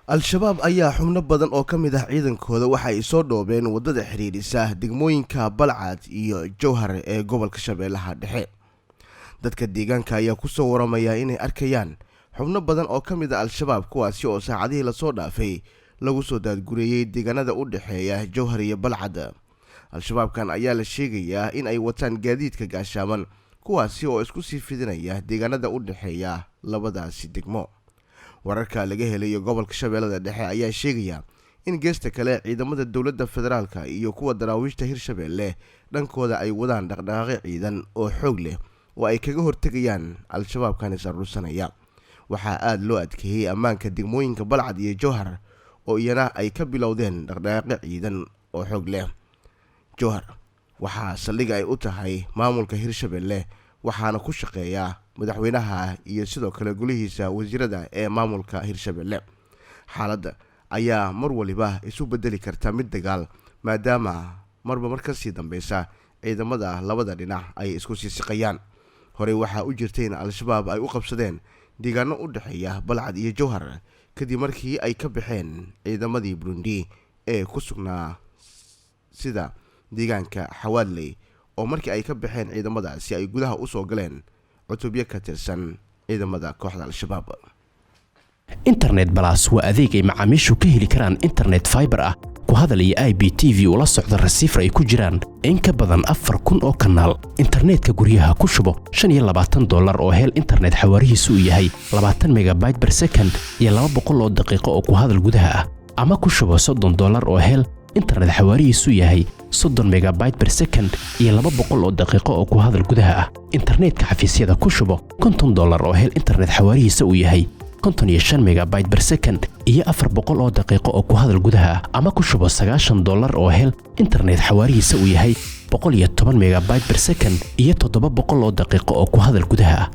Al-Shabaab ayaa xubno badan oo ka mid ah ciidankooda waxa ay soo dhoobeen waddada xidhiidhisa degmooyinka Balcad iyo Jowhar ee gobolka Shabeellaha Dhexe. Dadka deegaanka ayaa kusoo waramaya inay arkayaan xubno badan oo ka mid ah Al-Shabaab, kuwaasi oo saacadihii lasoo dhaafay lagu soo daadgureeyey deegaanada u dhexeeya Jowhar iyo Balcad. Al-Shabaabkan ayaa la sheegayaa in ay wataan gaadiidka gaashaaman, kuwaasi oo isku sii fidinaya deegaanada u dhexeeya labadaasi degmo. Wararka laga helayo gobolka Shabeellada Dhexe ayaa sheegaya in geesta kale ciidamada dowladda federaalka iyo kuwa daraawiishta Hirshabeelle dhankooda ay wadaan dhaqdhaqaaqyo ciidan oo xoog leh oo ay kaga hortegayaan Al-Shabaabkan is aruursanaya. Waxaa aada loo adkeeyey ammaanka degmooyinka Balcad iyo Jowhar oo iyana ay ka bilowdeen dhaqdhaqaaqyo ciidan oo xoog leh. Jowhar waxaa saldhig ay u tahay maamulka Hirshabeelle, waxaana ku shaqeeya madaxweynaha iyo sidoo kale golihiisa wasiirada ee maamulka Hirshabeelle. Xaaladda ayaa mar waliba isu bedeli karta mid dagaal, maadaama marba mar kasii dambeysa ciidamada labada dhinac ay isku sii siqayaan. Horey waxaa u jirtay in Al-Shabaab ay u qabsadeen deegaano u dhexeeya Balcad iyo Jowhar kadib markii ay ka baxeen ciidamadii Burundi ee ku sugnaa sida deegaanka Xawaadley, oo markii ay ka baxeen ciidamadaasi ay gudaha usoo galeen cutubyo ka tirsan ciidamada kooxda Al-Shabaab. Internet Plus waa adeeg ay macaamiishu ka heli karaan internet fiber ah, ku hadal iyo IPTV ula socda receiver ay ku jiraan in ka badan 4000 oo kanaal. Internetka guryaha ku shubo $25 oo hel internet xawaarihiisu uu yahay 20 megabyte per second iyo 200 oo daqiiqo oo ku hadal gudaha ah, ama ku shubo $30 oo hel internet xawaarihiisu yahay 30 megabyte per second iyo 200 oo daqiiqo oo ku hadal gudaha ah. Internetka xafiisyada ku shubo $50 oo hel internet xawaarihiisa uu yahay 55 megabyte per second iyo 400 oo daqiiqo oo ku hadal gudaha ah, ama ku shubo $90 oo hel internet xawaarihiisa uu yahay 110 megabyte per second iyo 700 oo daqiiqo oo ku hadal gudaha ah.